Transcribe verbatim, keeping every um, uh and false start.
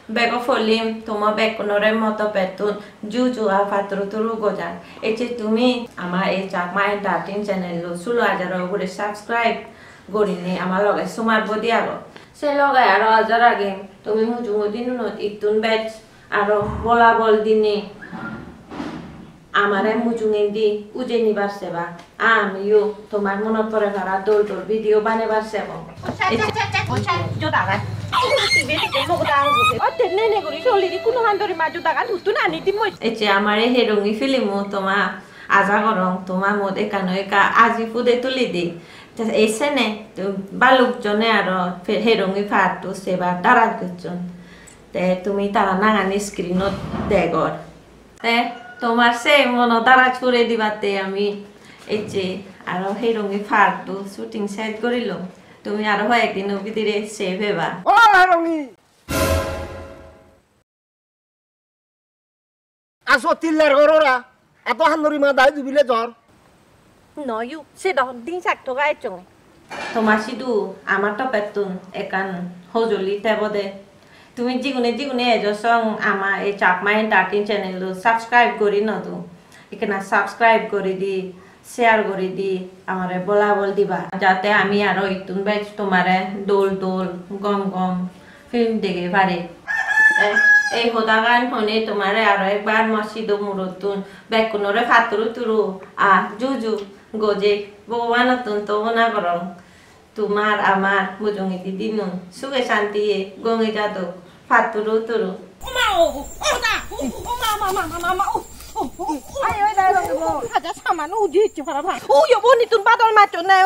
Bego poilim toma bekkunore mo toppettun juju ar patturu turu gojang. Ecche tumi ama ei Chakma Entertain channel-lo sulo hajaro ugure subscribe gurinei ama loge somar bodi ago. Se loge aro aja ragem tumi mujungo dinunot ittun bej aro bolabol dinei amare mujungendi ujei nibar seba. Amiyo tomar monot pore para dol dol video banebar sebong. Ecche amare Herongi film-o toma aja gorong, toma mot ekkano ekka aji pude tuli di. Te ei sene balok jone aro Herongi part-o sebar darat gocchon. Te tumi tara nangani screen-ot degor. Te tomar se mono daraj pure dibatte ami ecche aro Herongi part-o shooting set gorilong. Tumi aro hoyek dino bidire sei peba. O Herongi! Aso tiller gorora. Ato handori ma dai dubile jor. Noyu, se do din sak toga echong. Toma sidu ama toppettun ekkan hojoli tebode. Tumi jigune jigune ejo song ama ei Chakma Entertain channel-o subscribe guri nodo. Ekkena subscribe guri di, share guri di, amare bolabol diba. Jate ami aro ittun bej tomare dol dol, gom gom film dege pari. Te ei hodagan honei tomare aro ekbar mo sido murottun bekkunore patturu turu a juju gojek Bhogobanottun tomona gorong. Tomar amar mujungedi dinun suge santiye gongi jadok, patturu turu. Oma o, o da, o, o, o, ma, ma, ma, ma, ma, ma, o, o, o, o. Ai, oi, dai, dai, dai. Haja saman udi icche para pa. O, yo, boni tun badol maccho ne.